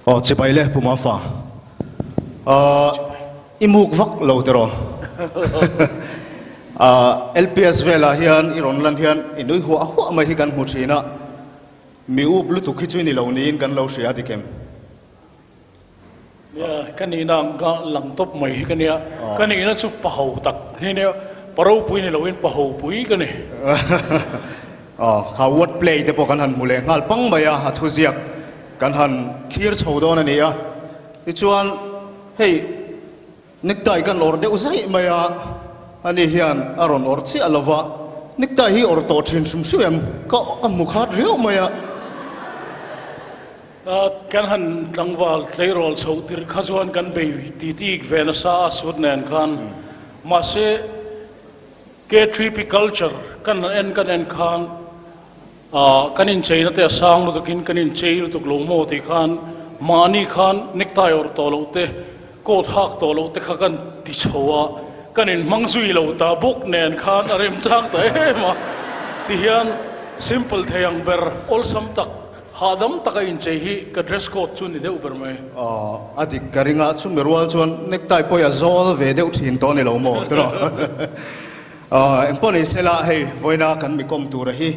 Aw chibai le Pu Mafa. Ahh i muk vak lo tiraw? Ahh LPS velah hian i rawn lan hian i nui huah huah mai hi kan hmu thin a, mi up lutuk hi chu i ni lo niin kan lo hria dik em? Nia, ka nihna ang kha lang tawp mai hi ka nia. Ka nihna chu pa ho tak hi nia, pa ropui ni loin pa ho pui ka ni. Aw, kha word play te pawh kan han hmu leh nghal pang mai a, a thuziak kan han thlir chho dawn a ni a. Tichuan, hei necktie kan awrh deuh zaih mai a, ani hian a rawn awrh chiah lo va, necktie hi awrh tawh thin hrim hrim em? Ka ka hmu khat riau mai a. Kan han tlangval tleirawl chhoh tirh kha chuan kan bei titik ve nasa a suit nen khan. Mahse, K3P culture kan en kan en khan kan incheina te a sang lutukin kan inchei lutuk lo maw tih khan mahni khan necktie awrh tawh loh te, coat hak tawh loh te kha kan ti chho a, kan inhmang zui lo ta bawk nen khan a remchang ta em a tihian simple thei ang ber awlsam tak Hahdam taka inchei hi ka dress code chu ni deuh ber mai. Aw, a dik ka ring a, chumi rual chuan necktie pawh i a zawl ve deuh thin tawh a ni lo maw tiraw? Aw, engpawh ni sela hei vawiina kan mi kawm tura hi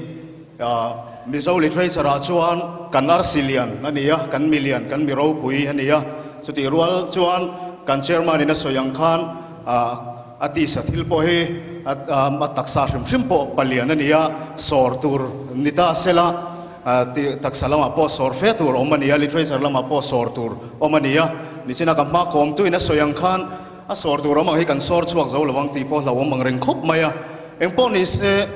Mizo literature ah chuan kan arsi lian a ni a, kan mi lian, kan mi ropui a ni a, chutih rual chuan kan chairman in a sawi ang khan a tisa thil pawh hi a taksa hrim hrim pawh palian a ni a, sawr tur ni ta sela Tih taksa lamah pawh sawr fe tur awm a ni a, literature lamah pawh sawr tur awm a ni a. Nichina ka hma kawmtuin a sawi ang khan a sawr tur awm ang hi kan sawr chhuak zo lovang tih pawh hlauhawm ang reng khawp mai a. Engpawh ni se,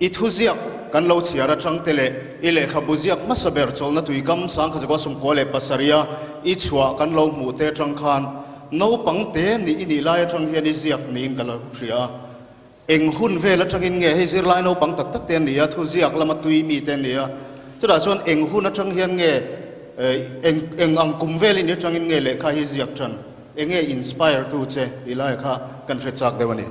i thuziak kan lo chhiar atang te leh i lehkhabu ziak hmasa ber chawlhna tuikam Sangkhazakua 97 a i chhuah kan lo hmuh te atang khan naupang te nih i nih lai atang hian i ziak niin ka lo hria a. Eng hun vel atangin nge hei zirlai naupang tak tak te an ni a, thuziak lama tui mi te an ni a, chutah chuan eng hun atang hian nge eng eng ang kum velin atangin nge lehkha hi ziak tan, eng nge inspire tu che tih lai kha kan hre chak deuh a ni.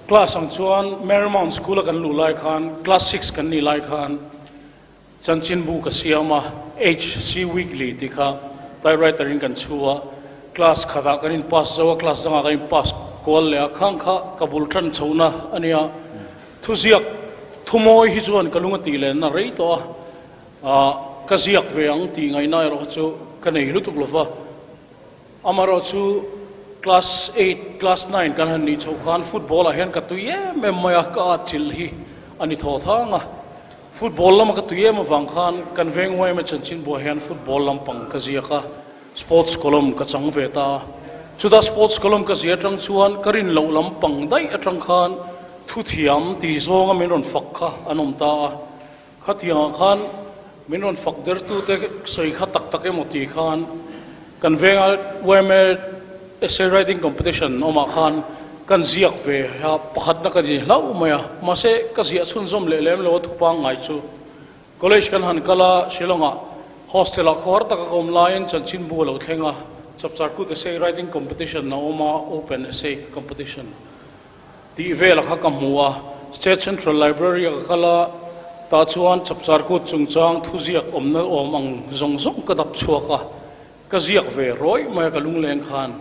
Class ang chuan Marymount School a kan luh lai khan class six kan nih lai khan Chanchinbu ka siam a, HC Weekly tih kha typewriter in kan chhu a, class khatah kan in pass zo a, class dangah kan in pass kual leh a, khang kha ka bul tan chhohna a nia. Thuziak thumawi hi chuan ka lung a tih lenna rei tawh a, ah ka ziak ve ang tih ngaihna erawh chu ka nei lutuk lo va. Amaherawh chu class eight, class nine kan han nih chhoh khan football ah hian ka tui em em mai a, ka atchilh hi a ni thaw thang a. Football lama ka tui em avang khan kan veng huai ema chanchin buah hian football lampang ka ziak a, sports column ka chang ve ta a. Chutah sports column ka zia atang chuan ka rin loh lampang daih atang khan thuthiam ti zawnga min rawn fak kha an awm ta a. Khatiangah khan min rawn fak dertute sawi kha tak tak emaw ti khan kan venga yma essay writing competition awmah khan kan ziak ve a, pakhatna ka ni hlauh mai a, mahse ka ziah chhunzawm leh lem lo a thu pangngai chu. College kan han kal a, Shillong-ah hostel-ah khawhar taka ka awm laiin chanchinbu a lo thleng a, Chapchar Kut essay writing competition a awm a, open essay competition. Tih velah kha ka hmu a, State Central Library a ka kal a, tah chuan Chapchar Kut chungchang thuziak awmna awm ang zawng zawng ka dap chhuak a, ka ziak ve rawih mai a ka lungleng khan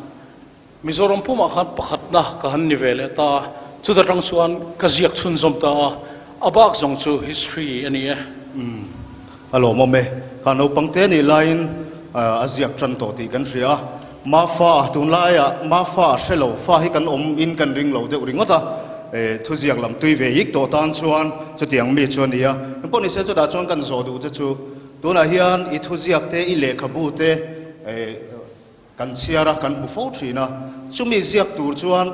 Mizoram pumah khan pakhatna ka han ni ve leh ta a, chuta tang chuan ka ziak chhunzawm ta a, a bak zawng chu history a ni e. Umm, a lawmawm e. Kha naupang te nih laiin a ziak tan tawh tih kan hria a. Mafa, tunlaiah Mafa hre lo, fa hi kan awm in kan ring lo deuh ringawt a, thuziak lam tui ve ik tawh tan chuan chutiang mi chu a ni a. Engpawh nise chutah chuan kan zawh duh che chu tunah hian i thuziak te, i lehkhabu te kan chhiar a, kan hmu fo thin a. Chumi ziak tur chuan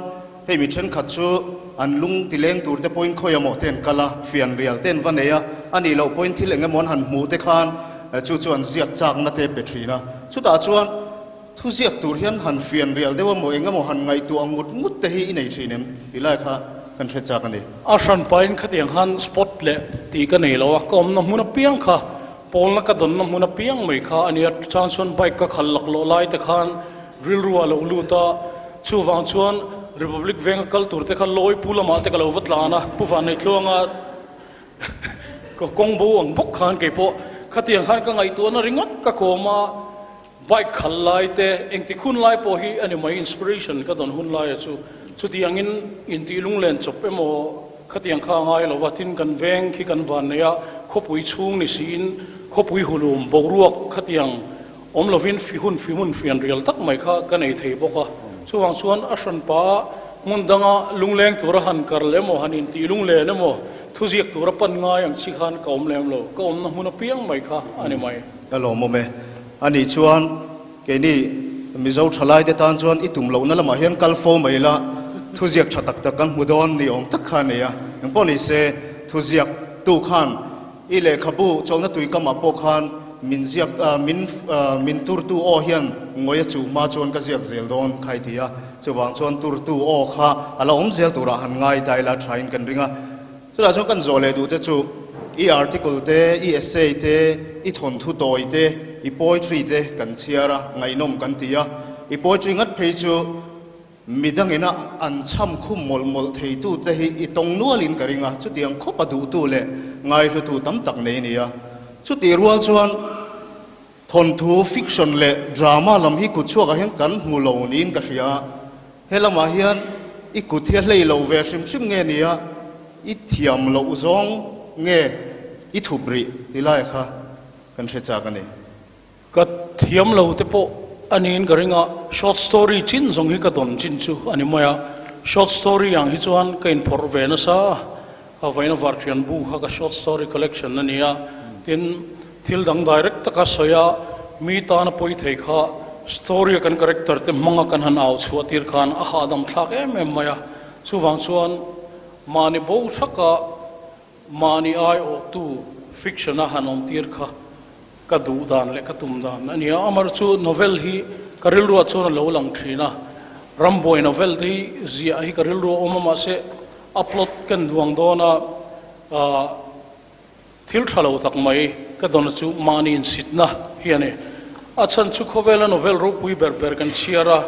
hei mi thenkhat chu an lung ti leng tur te pawhin khawi amaw te an kal a, fianrial te an va nei a, a nih loh pawhin thil eng emaw an han hmuh te khan chu chu an ziak chakna te pe thin a. Chutah chuan Thuziak tur hian han fian rial deuh emaw eng emaw han ngaihtuah ngut ngut te hi i nei thin em? Tih lai kha kan hre chak a ni. A hran pahin khatiang khan spot leh tih ka nei lo a, ka awmna hmun apiang kha, pawlna ka dawnna hmun apiang mai kha a nia. Chang chuan bike ka khalh laklawh lai te khan rilru ah lo lut a, chuvang chuan Republic Venga kal tur te kha lawi pu lamah te ka lo va tlan a, Pu Vanneitluanga Ka kawng bo ang bawk khan kei pawh Khatiang khan ka ngaihtuahna ringawt ka kawm a, bike khalh lai te, engtik hun lai pawh hi a ni mai inspiration ka dawn hun laia chu. Chutiangin intih lunglen chawp emaw khatiang kha a ngai lo va, tin kan veng khi kan van nei a, khawpui chhung ni siin khawpui hulum boruak khatiang awm lovin fi hun fi hmun fian rial tak mai kha ka nei thei bawk a. Chuvang chuan a hranpa hmun danga lungleng tura han kar emaw han intih lunglen emaw thuziak tura pan ngai ang chi khan ka awm lem lo, ka awmna hmun apiang mai kha a ni mai. Ka lawmawm e. Anih chuan keini Mizo thalaite tan chuan i tum lohna lamah hian kal fo mai la, thuziak tha tak tak kan hmu dawn ni awm tak kha a nei a. Engpawh ni se, thuziak tu khan I lehkhabu chawlhna tuikamah pawh khan min ziak min min turtu aw hian ngawi a chuh hma chuan ka ziak zel dawn kha i ti a, chuvang chuan turtu aw kha a la awm zel turah han ngai ta ila thain kan ring a. Chutah chuan kan zawh leh duh che chu i article te, i essay te, i thawnthu tawi te, i poetry te kan chhiar a, ngaihnawm kan ti a. I poetry ngat phei chu Midangin a an chham khum mawlh mawlh theitute hi i tawng nualin ka ring a, chutiang khawp a duhtu leh ngaihlutu tam tak nei a ni a. Chutih rual chuan thawnthu, fiction leh drama lam hi kutchhuakah hian kan hmu lo niin ka hria a, he lamah hian i kut hi a hlei lo ve hrim hrim nge nia, i thiam loh zawng nge i thup rih ti lai kha kan hre chak a ni. Ka thiam lo te pawh a niin ka ring a, short story chin zawng hi ka dawn chin chu a ni mai a, short story ang hi chuan ka inphawrh ve nasa a, ka vaina varṭian bu kha ka short story collection a ni a, tin thil dang direct taka sawi a mi tana pawi thei kha story a kan character te hmanga kan han au chhuah tir khan a hahdam thlak em em mai a, chuvang chuan mahni bo hraka Mahni aiawhtu fiction-a han awmtir kha ka duh dan leh ka tum dan a ni a. Amar chu novel hi ka rilruah chuan a lo lang thin a. Rambuai novel te hi ziah hi ka rilruah a awm a, mahse a plot ken duang dawn a, thil tha lo tak mai ka dawn chu mahni insitna hi a ni. A chhan chu khawvela novel ropui ber ber kan chhiar a,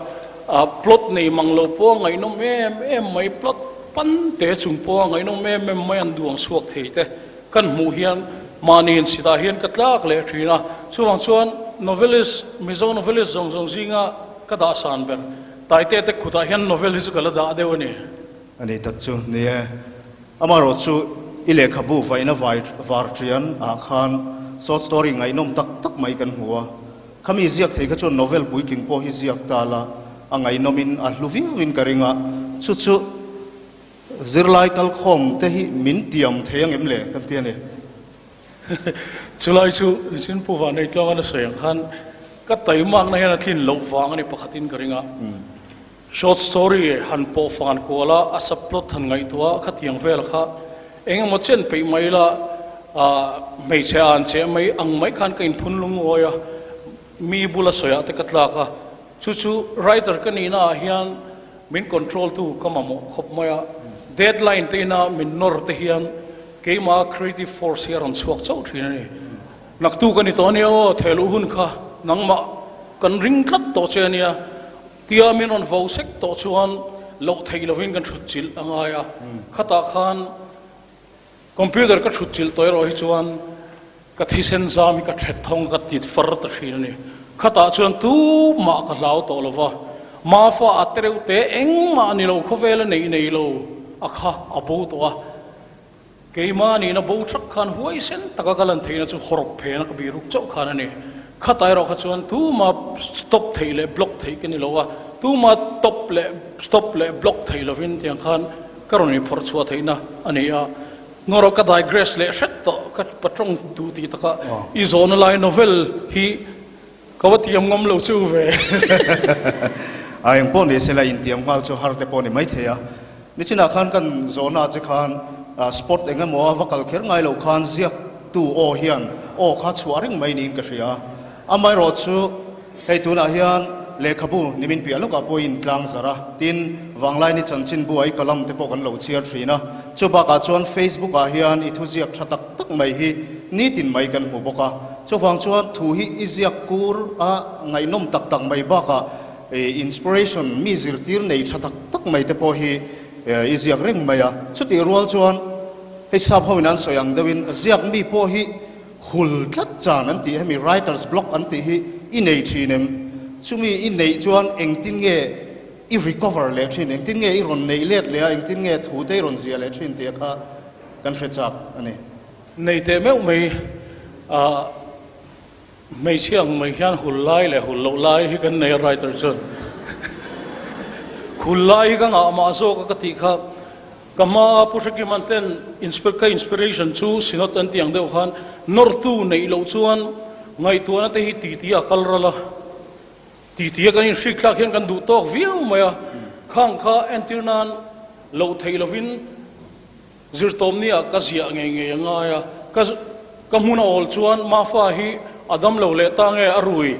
a plot nei mang lo pawh a ngaihnawm em em mai, plot pan te chung pawh a ngaihnawm em em mai an duang chhuak thei te kan hmuh hian mahni insitah hian ka tlak leh thin a. Chuvang chuan novelist, Mizo novelist zawng zawng zinga ka dah san ber Taite te khutah hian novel hi chu ka la dah deuh a ni. A ni tak chu ni e. Amaherawhchu i lehkhabu vaina vai var ṭian ah khan short story ngaihnawm tak tak mai kan hmu a. Khami ziak thei kha chuan novel puitling pawh hi ziak ta la, a ngaihnawmin a hlu viauin ka ring a. Chu chu zirlai kalkhawm te hi min tiam thei ang em le kan ti a ni. Chulai chu Nichin Pu Vaneitlawng a sawi ang khan ka taimakna hian a tlin loh vang a ni pakhatin ka ring a. Short story han pawh fan kual a, a subplot han ngaihtuah a, khatiang vel kha eng emaw chen peih mai ila hmeichhe an che mai ang mai khan ka inphun lungawi a, mi bula sawiah te ka tlak a, chu chu writer ka nihna ah hian min control tu ka mamawh khawp mai a, deadline te ina min nawr te hian keimah creative force hi a rawn chhuak chauh thin a ni. Naktuk a ni tawh ania aw, thehluh hun kha nangmah kan ring tlat tawh che ania. Tia min rawn vo sek tawh chuan loh theih lovin kan thut chilh a ngai a, khatah khan computer ka thut chilh tawh erawh hi chuan ka thisen zam hi ka thet thawng ka tit far ta thin a ni. Khatah chuan tumah ka hlau tawh lo va, Mafa a tereuh te engmah ni lo khawvela neih nei lo a kha a bo tawh a, Keimah nihna bo thak khan huaisen taka ka lan theihna chu hawrawp phena ka biruk chauh khan a ni. Khatah erawh kha chuan tuma stop theih leh block theih ka ni lo a, tuma top leh stop leh block theih lovin tiang khan ka rawn inphawrh chhuah theihna a ni a. Ngaw ka digress leh hret tawh, ka patawng duh tih takah i zawhna lai novel hi ka va tiam ngam lo chu ve. A eng pawh ni se la intiam nghal chu har te pawh ni maithei a. Nichinah khan kan zawhna che khan spot eng emaw a va kal kher ngai loh khan ziaktu aw hian aw kha chhuah reng mai niin ka hria. Amaherawh chu hei tunah hian lehkhabu nimin piah lawkah pawhin tlang zar a, tin Vanglaini chanchinbu ah i column te pawh kan lo chhiar thin a. Chu bakah chuan Facebook ah hian i thuziak tha tak tak mai hi nitin mai kan hmu bawk a. Chuvang chuan thu hi i ziak kur a ngaihnawm tak tak mai bakah Inspiration, mi zirtir nei tha tak tak mai te pawh hi i ziak reng mai a. Chutih rual chuan hei sap hoin an sawi ang deuhin ziak mi pawh hi Hul tlat chan an tih hemi writer's block an tih hi i nei thin em? Chumi i neih chuan engtin nge i recover leh thin, engtin nge i rawn neih let leh a, engtin nge thu te i rawn ziah leh thin tih kha kan hre chak a ni. Nei teh meuh mai a, hmeichhia ang mai hian hul lai leh hul loh lai hi kan nei a writer chuan hul lai hi ka ngah mah zawk a ka tih kha. Ka hma Pu Hrekiman ten ka inspiration chu Synod an tih ang deuh khan nawrtu neih loh chuan ngaihtuahna te hi titi a kal ral a, titi a kan inhrik thlak hian kan duh tawk viau mai a, khang kha entir nan loh theih lovin zirtawmni ah ka ziah ngei ngei a ngai a, ka ka hmun a awl chuan Mafa hi a dam lo leh ta nge a rui.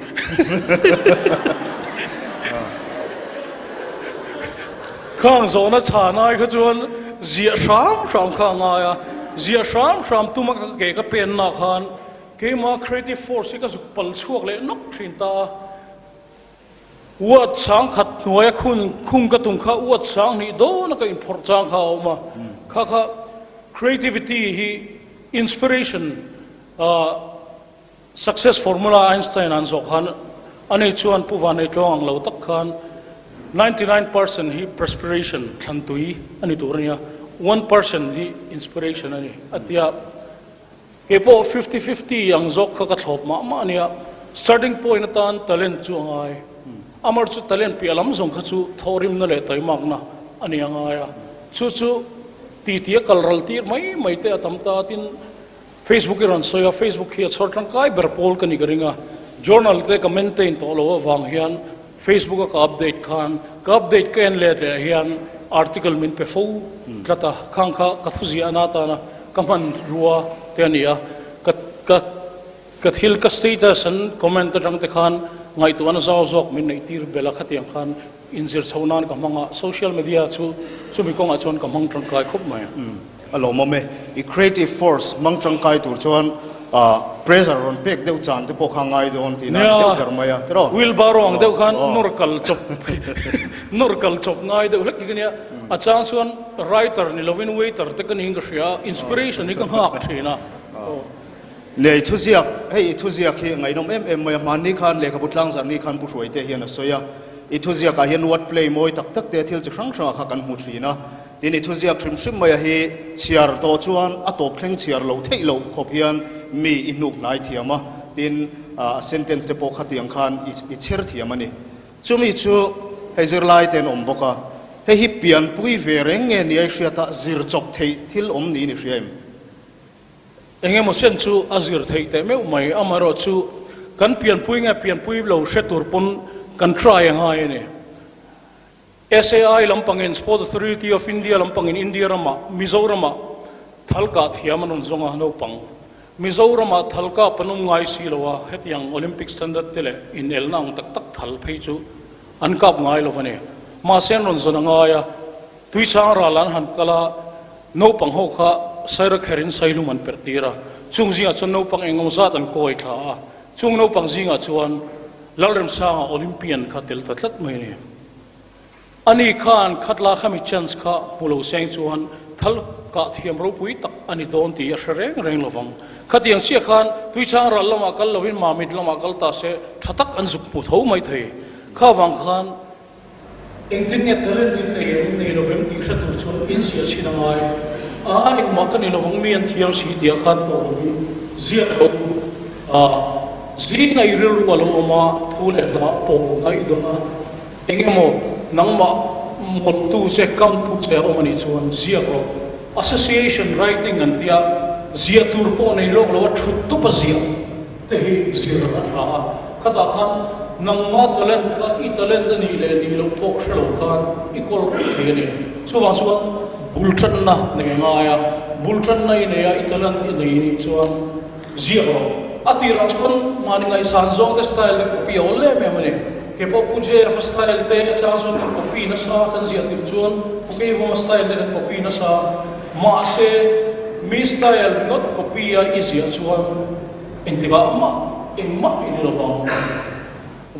Khang zawhna chhan ai kha chuan ziah hram hram kha a ngai a, ziah hram hram tuma ka ke ka penna khan keima creative force hi ka zuk pal chhuak leh nawk thin ta a. Uat sang khat hnuaia khun khung ka tum kha uat sang hnih dawna ka inphawrh chang kha a awm a, kha kha creativity hi inspiration ah Success formula Einstein an zawh khan ani chuan Pu Vaneitlawng ang lo tak khan 99% hi perspiration, thlantui, a ni tur a nia, 1% hi inspiration a ni a ti a. Kei pawh fifty fifty ang zawk kha ka thlawp mah mah a nia. Starting point atan talent chu a ngai. Amar chu talent piah lam zawng kha chu thawhrimna leh taimakna a ni a ngai a. Chu chu titi a kal ral tir mai mai te a tam ta tin Facebook i rawn sawi a, Facebook hi a chhawr tangkai ber pawl ka ni ka ring a, journal te ka maintain tawh lo avang hian Facebook a ka update khan ka update ka en let leh hian article min pe fo tlat a, khang kha ka thuziah na atana ka hman rua te a ni a, ka ka ka thil ka status an comment atang te khan ngaihtuahna zau zawk min neih tir belh a khatiang khan inzir chho nan ka hmang a, social media chu chumi kawngah chuan ka hmang tangkai khawp mai. A lawmawm e. I creative force hmang tangkai tur chuan pressure rawn pek deuh chan te pawh kha ngai dawn tih nan deuh ber mai a, tiraw? Wheelbarrow ang deuh khan nawr kal chawp nawr kal chawp ngai deuh hlek hi ka nia. A chang chuan writer ni lovin waiter te ka niin ka hria a, inspiration hi ka nghak thin a. Lei thuziak, Hei i thuziak hi ngaihnawm em em mai a, hmanni khan lehkhabu tlangzarh ni khan Pu Hruaite hian a sawi a, i thuziak ah hian word play mawi tak tak te thil chi hrang hrang ah kha kan hmu thin a, tin i thuziak hrim hrim mai a hi chhiar tawh chuan a tawp thleng chhiar loh theih loh khawp hian mi i hnuk hnai thiam a, tin a sentence te pawh khatiang khan i chher thiam a ni. Chumi chu hei zirlai te an awm bawk a, hei hi pianpui ve reng nge ni a i hriat a, zir chawp theih thil awm niin i hria em? Eng emaw sen chu a zir theih teh meuh mai, amaherawh chu kan pianpui nge pianpui lo hre tur pawn kan try a ngai a ni. SAI lampangin, Sport Authority of India lampangin India ramah, Mizoramah thal kah thiam an rawn zawng a, naupang. Mizoramah thal kah pan awm ngai si lo a, hetiang Olympic standard te leh inelna ang tak tak thal phei chu an kap ngai lo a ni. Mahse an rawn zawn a ngai a, Tuichang ral an han kal a, Naupang ho kha Saira kherin Sailum an perh tir a, chung zingah chuan naupang engemaw zat an kawi thla a, chung naupang zingah chuan Lalremsanga Olympian kha tel ta tlat mai a ni. Ani khan khatla khami chance kha hmu lo seng chuan thal kah thiam ropui tak a ni dawn tih a hre reng reng lovang. Khatiang chiah khan Tuichang ral lamah kal lovin Mamit lamah kal ta se tha tak an zuk hmu tho mai thei. Kha vang khan Engtin nge talent in nei em nei lovem tih hre tur chuan in ziah chhin a ngai a, a engmah ka ni lovang mi an thiam si tih ah khan pawh lovin ziak lo a, zing a i rilru a lo awm a, thu leh hla pawh ngaih dawn a, eng emaw nangmah mawltu che kamtu che a awm a nih chuan ziak rawh. Association writing an tia ziah tur pawh nei lawk lo a thut tawp a ziah. Te hi zir a tha a, khatah khan nangma talent kha i talent a nih leh nih loh pawh hre lo khan i kawl reng thei a ni. Chuvang chuan bul tanna nei a ngai a, bul tanna i nei a, i talent i nei nih chuan ziak rawh. A tirah chuan mahni ngaihsan zawng te style te copy a awl em em a ni. Kei pawh Pu JF-a style te a chang chuan kan copy nasa kan ziah tirh chuan Pu Keivawma style te kan copy nasa. Mahse mi style ringawt copy a i ziah chuan Engtikah mah engmah i ni lovang.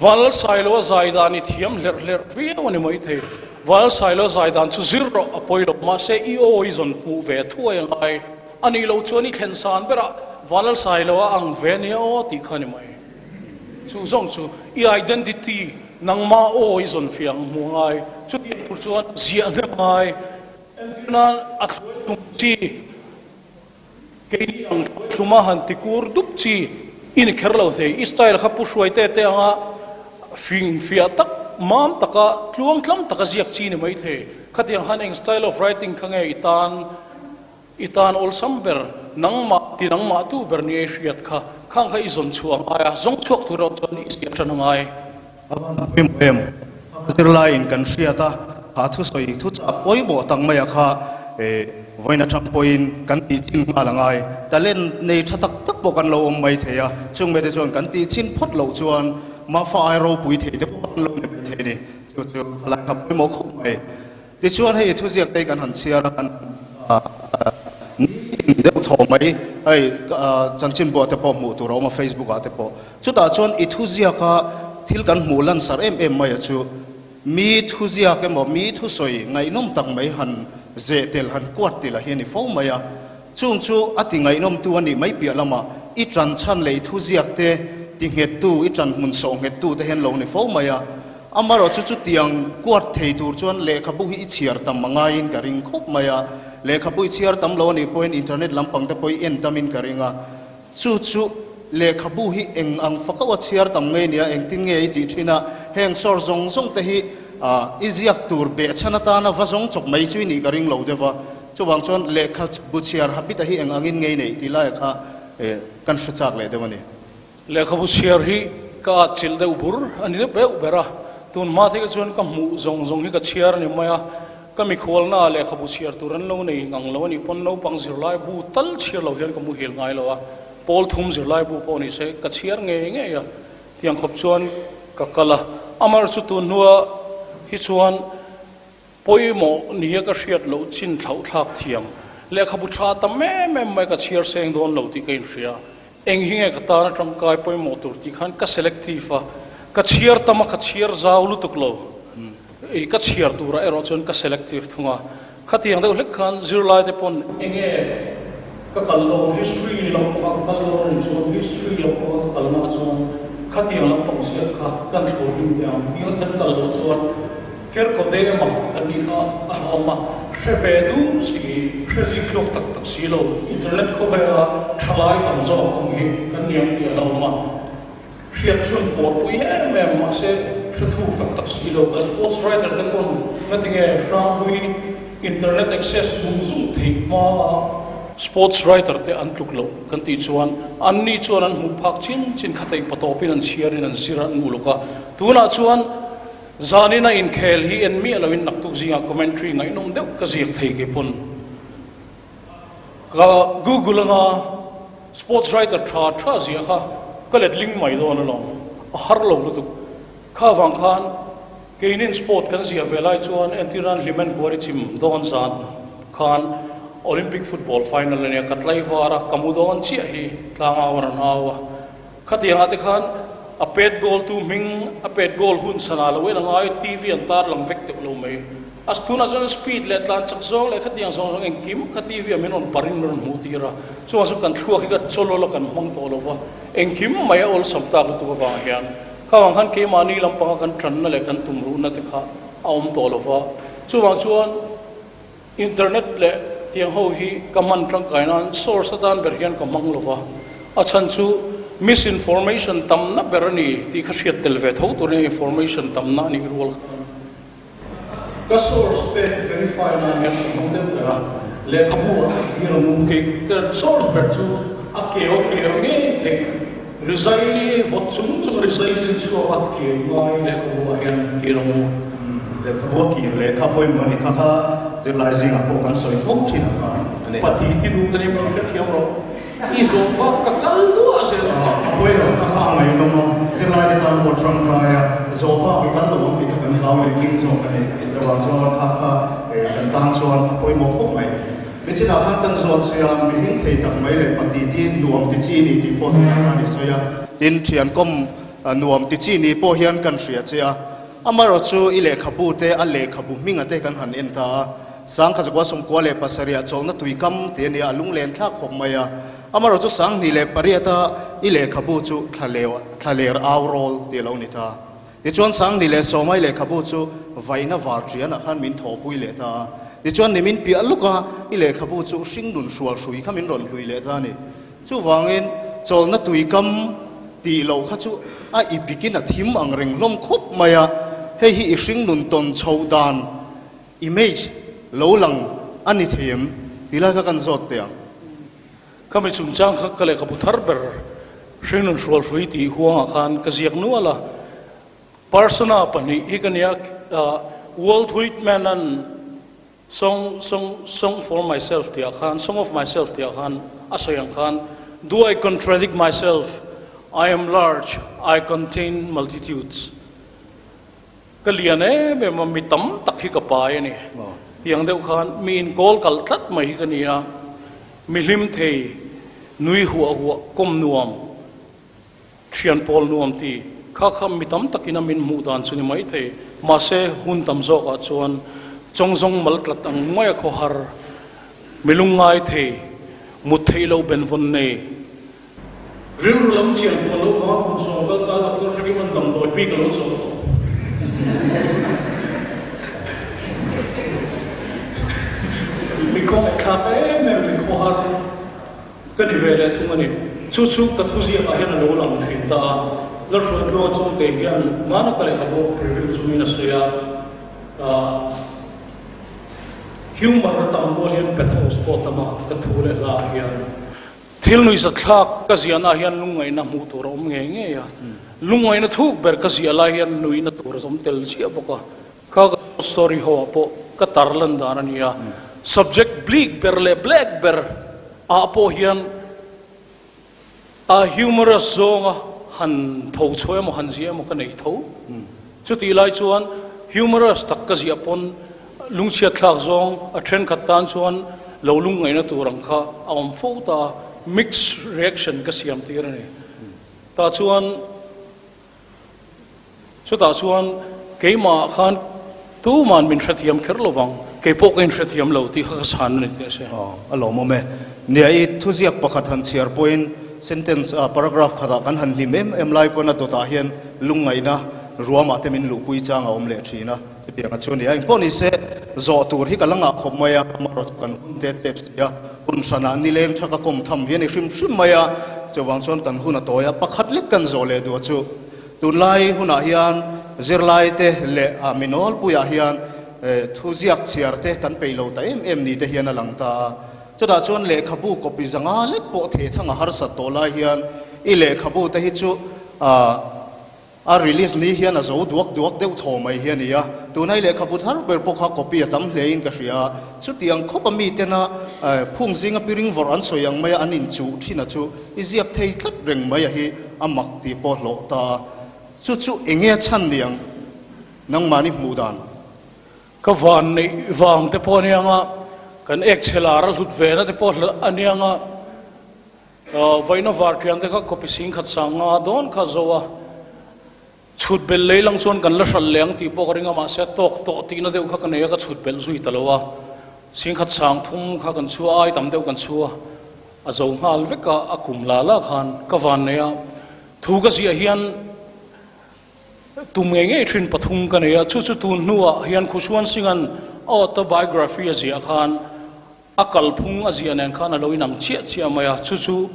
Vanlalsailoa zai dan i thiam hlerh hlerh viau a ni maithei. Vanlalsailoa zai dan chu zir rawh a pawi lo, mahse i aw i zawn hmuh ve thuai a ngai. A nih loh chuan i thlen san berah. Vanlalsailo a ang ve nia aw tih kha a ni mai. Chu zawng chu i identity nangmah aw i zawn fiah ang hmuh ngai. Chutiang tur chuan ziah hnem ngai. Entir nan a thluai tum chi keini ang thluai thluma han ti kur dup chi i ni kher lo thei. I style kha pu hruai te te anga fing fiah tak mam taka tluang tlang taka ziak chi ni mai thei. Khatiang khan eng style of writing kha nge i tan I tan awlsam ber, nangmah ti nangmah tu ber ni ei hriat kha, khang kha i zawn chhuah a ngai a, zawng chhuak tur erawh chuan i ziah tan a ngai. A van pawimawh em? A zirlaiin kan hriat a, kha thusawi thuchah pawimawh tak maia kha vawiin atang pawhin kan tih chin nghal a ngai. Talent nei tha tak tak pawh kan lo awm mai thei a, chung mite chuan kan tih chin phawt loh chuan Mafa ai ropui thei te pawh kan lo ni mai thei a ni. Chu chu a lai kha pawimawh khawp mai. Tichuan hei thuziak te kan han chhiar a, kan nitin deuh thaw mai, hei chanchinbuah te pawh hmuh tur a awm a, Facebook ah te pawh. Chutah chuan i thuziak a thil kan hmuh lansar em em mai a chu, mi thuziak emaw mi thusawi ngaihnawm tak mai han zeh tel han kuat tel a hi a ni fo mai a. Chung chu a ti ngaihnawmtu a nih mai piah lamah i ṭan chhan leh i thuziak te ti nghettu, i ṭan hmun sawh nghettu te hian lo ni fo mai a. Amaherawh chu chutiang kuat thei tur chuan lehkhabu hi i chhiar tam a ngaiin ka ring khawp mai a. Lehkhabu i chhiar tam lo a nih pawhin internet lampang te pawh i en tamin ka ring a. Chu chu lehkhabu hi eng ang fakauh a chhiar tam ngei nia, engtin nge i tih thin a, heng source zawng zawng te hi i ziak tur behchhan atana va zawng chawp mai chu i nih ka ring lo deuh a. Chuvang chuan lehkhabu chhiar habit a hi eng angin ngei neih tih laia kha kan hre chak leh deuh a ni. Lehkhabu chhiar hi ka atchilh deuh bur a ni deuh ber a, tun hma thei chuan ka hmuh zawng zawng hi ka chhiar a ni mai a, ka mikhualna ah lehkhabu chhiar tur an lo nei ngang lo a nih pawn naupang zirlai bu tal chhiar lo hian ka muhil ngai lo a, pawl thum zirlai bu pawh ni se ka chhiar ngei ngei a, tiang khawp chuan ka kal a, amar chu tun hnua hi chuan Pawimawh nia ka hriat loh chin thlauh thlak thiam. Lehkhabu tha tam em em mai ka chhiar seng dawn lo tih ka inhria. Eng hi nge ka tan atangkai pawimawh tur tih khan ka selective a, ka chhiar tam a, ka chhiar zau lutuk lo. I ka chhiar turah erawh chuan ka selective thung a. Khatiang deuh hlek khan zirlai te pawn enge ka kal dawn, history lampanga ka kal dawn anih chuan history lampanga ka kalna ah chuan khatiang lampang ziak kha kan thlawr ding teh ang tih kan kal loh chuan Ker kawte emaw kan nih kha a hlawm a, hre ve duh si, hre zik tluak tak tak si lo, internet khawvela thalai tam zawk ang hi kan ni ang tih a hlawm a, hriat chhun pawrpui em em mahse hre thuk tak tak si lo, kan sports writer te pawn ngatinge hranghlui internet access zung zung theih hma a, sports writer te an tluk loh kan tih chuan anni chuan an hmuh phak chin chin kha theih patawpin an chhiarin an zir an uluk a, tunah chuan Zanin a inkhel hi en miah loin naktuk zingah commentary ngaihnawm deuh ka ziak thei kei pawn. Ka Google anga sports writer tha tha ziah kha ka let ling mai dawn alawm, a har lo lutuk. Kha vang khan keinin sport kan ziah ve lai chuan entirnan Hlimen Kuari chim dawn zan khan Olympic football final ania ka tlaivar a, ka mu dawn chiah hi tlangau a rawn au a. Khatiangah te khan a pet goal tu hming, a pet goal hun chhanah lo en a ngai, TV an tar lang vek teuh lo mai. A tunah chuan speed leh tlan chak zawng leh khatiang zawng zawng engkim kha TV ah min rawn parin min rawn hmuh tir a. Chuvang chu kan thluak hi ka chawlawl a kan hmang tawh lo va, engkim mai a awlsam tak lutuk avang hian kha vang khan keimahni lampanga kan tanna leh kan tumruhna te kha a awm tawh lo va. Chuvang chuan Internet leh tiang ho hi ka hman tangkai nan source atan ber hian ka hmang lova, a chhan chu misinformation tamna ber a ni tih kha hriat tel ve tho tur nia information tamna a nih rual khan ka source te verify nan hian ka hmang deuh ber a, lehkhabu ah hi rawn awm kei ka source ber chu a keu a keu ngei theih rizai vawt chung chung rizai zin chhuak a keu ngai lehkhabu ah hian kir ang u. Lehkhabu a kir leh kha pawimawh a ni kha kha zirlai zingah pawh kan sawi fo thin a kha a ni. Pati ti duh ka ni min hrethiam rawh. I zawh bak ka kal duah zel a. A pawilo kha kha a ngaihnawm a, zirlai te tan pawh tangkai a, zawh bak i kal lo ang tih kha kan hlau leh king zawk a ni. Chuvang chuan kha kha kan tan chuan a pawimawh khawp mai. Nichinah khan kan zawt che a, mihring thei tak mai leh pati ti nuam ti chi ni tih pawh tunah khan i sawi a. Tin, thian kawm nuam ti chi ni pawh hian kan hria che a. Amaherawh chu i lehkhabu te, a lehkhabu hminga te kan han en ta a, Sangkha Zakua 97 chawlhna tuikam tih a nia, a lunglen thlak khawp mai a. Amaherawhchu 2008-a i lehkhabu chu Thlaler Au Rawl tih a lo ni ta. Tichuan 2010-a i lehkhabu chu Vaina Varṭianah khan min thawhpui leh ta a. Tichuan nimin piah luka i lehkhabu chu Hringnun Hrual Hrui kha min rawn hlui leh ta a ni. Chuvangin chawlhna tuikam tih loh kha chu a i bikin a thim ang reng hlawm khawp mai a, hei hi i hringnun tawn chhoh dan image lo lang a ni thei em tih lai kha kan zawt teh ang. Khami chungchang kha ka lehkhabu thar ber hringnun hrualhrui tih huangah khan ka ziak nual a, Persona pahnih hi ka nia, Walt Whitman-a'n Song, song, song for myself tih ah khan, song of myself tih ah khan a sawi ang khan, Do I contradict myself? I am large, I contain multitudes. Ka lian em em a, mi tam tak hi ka pai a ni. Tiang deuh khan mi inkawl kal tlat mai hi ka ni a, mi hlim thei, nui huah huah, kawm nuam. Thian pawl nuam ti kha kha mi tam takin a min hmuh dan chu ni mai thei. Mahse, hun tam zawkah chuan chawngzawng mal tlat ang mai a khawhar, mi lungngai thei, mut theih loh benvawn nei. Rilru lam chian pawh lo vang kum sawm kal ta Doctor Hrekiman damdawi bik a lo chawh tawh. Mi khawngaihthlak em em, mi khawhar. Ka ni ve leh thung a ni. Chu chu ka thuziakah hian a lo lang thin ta a. Lalhruaitluanga chungte hian hmana ka lehkhabu review chungin a sawi a, Humor a tam rual hian pathos pawh a tam a, ka thu leh hla ah hian. Thil nuihzatthlak ka ziahna ah hian lungngaihna hmuh tur a awm ngei ngei a. Lungngaihna thuk ber ka ziah lai hian nuihna tur a awm tel chiah bawk a. Kha ka short story ho ah pawh ka tar lan dan a ni a, subject bleak ber leh black ber ah pawh hian a humorous zawnga han pho chhuah emaw han ziah emaw ka nei tho. Chutih lai chuan humorous tak ka ziah pawn lungchhiat thlak zawng a thenkhat tan chuan lo lungngaihna tur ang kha a awm fo ta a, mixed reaction ka siam tir a ni. Tah chuan. Chutah chuan keimah khan tuman min hrethiam kher lo vang, kei pawh ka inhrethiam lo tih kha ka chhan a ni tih a hria. Aw, a lawmawm e. Nia, i thuziak pakhat han chhiar pawhin sentence, paragraph khatah kan han hlim em em lai pawn a dawtah hian lungngaihna ruamah te min luhpui chang a awm leh thin a, chutiang a chu a ni a. Engpawh ni se, zawh tur hi ka la ngah khawp mai a, amaherawhchu chu kan hun te tep si a, hun hranah nileng tha ka kawm tham hi a ni hrim hrim mai a, chuvang chuan kan hun a tawi a, pakhat lek kan zawh leh duh a chu. Tunlai hunah hian zirlaite leh a mi nawlpuiah hian thuziak chhiar te kan peih lo ta em em ni te hian a lang ta a. Chutah chuan lehkhabu copy zanga lek pawh theh thang a harsat tawh lai hian i lehkhabu te hi chu a release ni hian a zo duak duak deuh thaw mai hi a ni a. Tunai lehkhabu thar ber pawh kha copy a tam hlein ka hria a. Chutiang khawpa mitena phung zinga piring vawrh an sawi ang maia an inchuh thin a chu i ziak thei tlat reng mai a hi a mak tih pawh hlawh ta a. Chu chu enge a chhan niang nangmahni hmuh dan? Ka van neih vang te pawh a niang a, kan ek chhe lar a hlut ve na te pawh a niang a, vawiina varṭian te kha copy singkhat sang nga dawn kha zo a. Chhut belh lei lang chuan kan la hralh leh ang tih pawh ka ring a, mahse tawk tawh tihna deuh kha ka nei a, ka chhut belh zui ta lo a. Singkhat sang thum kha kan chhu a, ai tam deuh kan chhu a, a zo nghal vek a, a kum la la khan ka van nei a. Thu ka ziah hian tum ngei ngei thin pathum ka nei a, chu chu tun hnuah hian Khusuan Singh-a'n a autobiography a ziah khan a kalphung a ziah nen khan a lo inang chiah chiah mai a, chu chu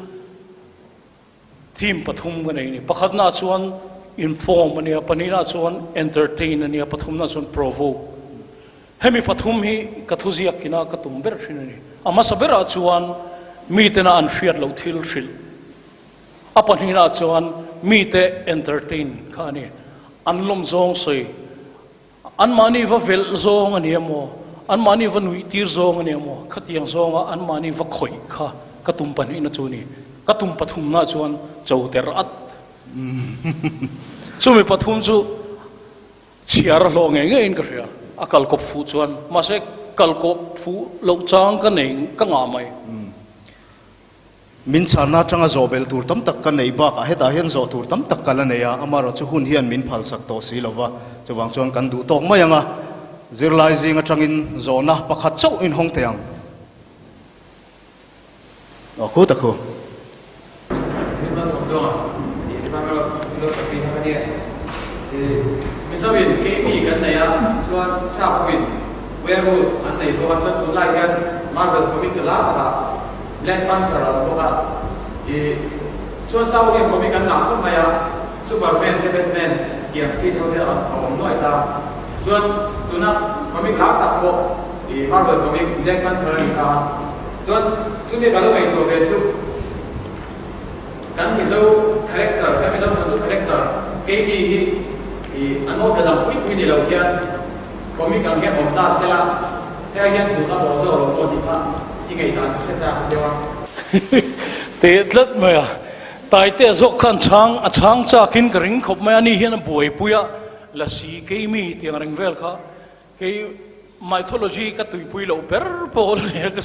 Theme pathum ka nei a ni. Pakhatnaah chuan inform a nia, pahnihnaah chuan entertain a nia, pathumnaah chuan provoke. Hemi pathum hi ka thuziak ina ka tum ber thin a ni. A hmasa berah chuan mitena an hriat loh thil hrilh. A pahnihnaah chuan mite entertain kha a ni. An lawm zawng sawi. Anmahni va velh zawng a ni emaw, anmahni va nuih tir zawng a ni emaw, khatiang zawnga anmahni va khawih kha ka tum pahnihna chu a ni. Ka tum pathumna chuan cho ter at. Chumi pathum chu chhiar a hlawh ngei ngeiin ka hria, a kalkawp fuh chuan. Mahse, kalkawp fuh loh chang ka nei ka ngah mai. Min chhanna atanga zawh belh tur tam tak ka neih bakah hetah hian zawh tur tam tak ka la nei a, amaherawh chu hun hian min phalsak tawh si lo va, chuvang chuan kan duh tawk mai ang a, zirlai zing atangin zawhna pakhat chauh in hawng thei ang. Aw khu ta khu. Tluanga tih Department of Philosophy kha ka nia. Mizoin keimi kan nei a, chuan sap hoin werewolf an nei bawk a, chuan tunlai hian Marvel comic ka lar takah Black Panther a awm bawk a. Chuan sap ho hian comic an ngah khawp mai a, Superman te Batman tiang chi ho te a awm nuai ta. Chuan tuna comic lar tak pawh Marvel comic Black Panther a ni ta. Chuan chumi ka lo ngaihtuah ve chu kan Mizo character, kan Mizo thawnthu character keimi hi ih a novel ang pui pui ni lo hian comic ang hian awm ta sela hei hian hmuhna bawh zawk lo pawh tih kha i ngaihdan ka hre chak deuh a. Teh tlat mai a, Taitea zawk khan chhang a chhang chakin ka ring khawp mai a, ani hian a buaipui a, lasi keimi tiang reng vel kha Kei mythology ka tuipui loh ber pawh a nia ka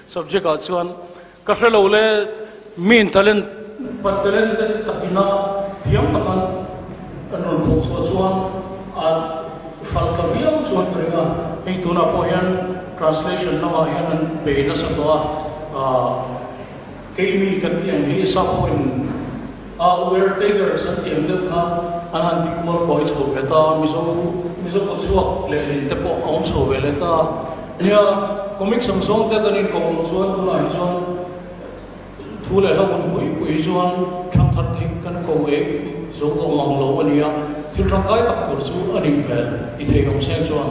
subject ah chuan ka hre lo le min talent pa talented takina thiam takan an rawn thawk chhuah chuan a hralh ta viau chuan ka ring a, hei tunah pawh hian translation lamah hian an bei nasa tawh a, Keimi kan tih ang hi sap pawhin a were takers an tih ang deuh kha an han ti kual kawi chho ve ta a, Mizo Mizo kawt chhuak leh lin te pawh a awm chho ve leh ta a. Nia, comics ang zawng te kan inkawm loh chuan tunah hi chuan thu leh hla hun pui pui hi chuan thangthar te hi kan ko eh zo tawh mang lo a nia, thil tangkai tak tur chu a nih hmel ti thei awm seng chuan.